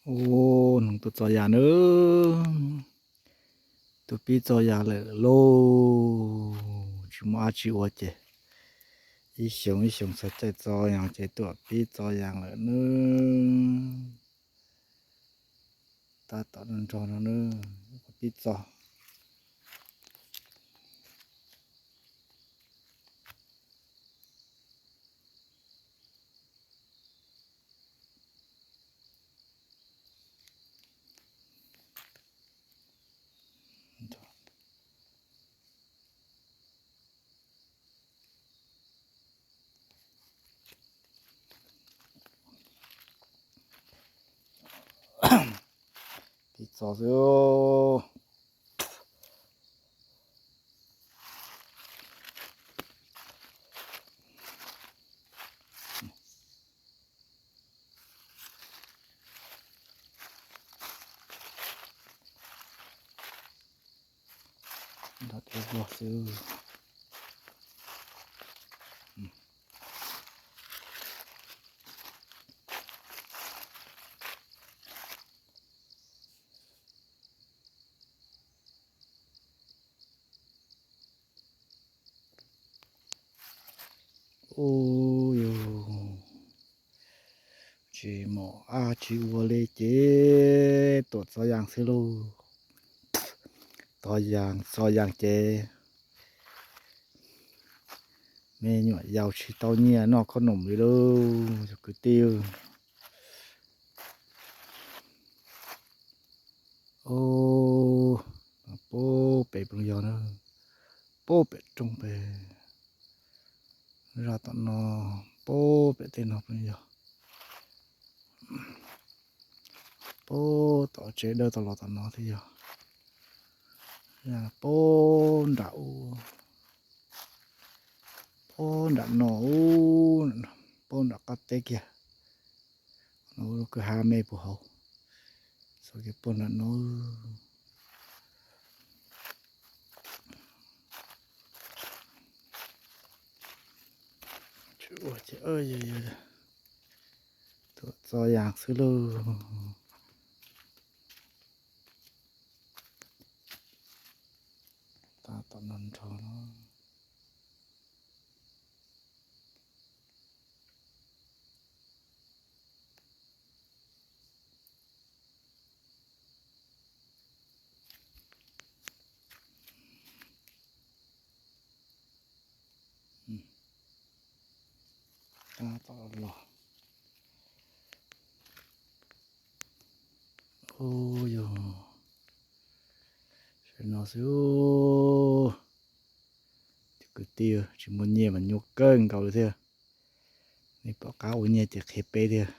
Ub, noog tuaj txo yas nawb. Tuaj pib txo yas lawm lauj. Tsis muaj dab tsi ua ces ib xyoos ib xyoos txog caij txo yas ces tuaj pib txo yas lawm nawb. Tab tom nrog no nawb, pib txo. Pib txo xwb. Nrog dej vog xwb. Ub, yus tsis muaj dab tsi ua li ces tuaj txo yas xwb lauj. Txo yas txo yas ces me nyuam yaus tsis tau nyiaj noj khob noom li lauj cov kwv tij. Ub, pub pem ploog yog na, pub pem roob pem, zaj tom no, pub pem tej no ploog yog, pub tom tsev dawb tau los tom no thiab yog, pub nram ub, pub nram no ub, pub nram qab teb kiag, no lub kwj ha me puag hauv, txog kiag pub nram no. Tsis ua ces tuaj txo yas xwb lauj. Tab tom nrog nrog no. Tab tom los. Ub, yog sawv no xwb. Cov kwv tij, tsis muaj nyiaj mas nyuaj kawg nkaus li thiab. Nej pom qab ua nyiaj ces qhia peb thiab.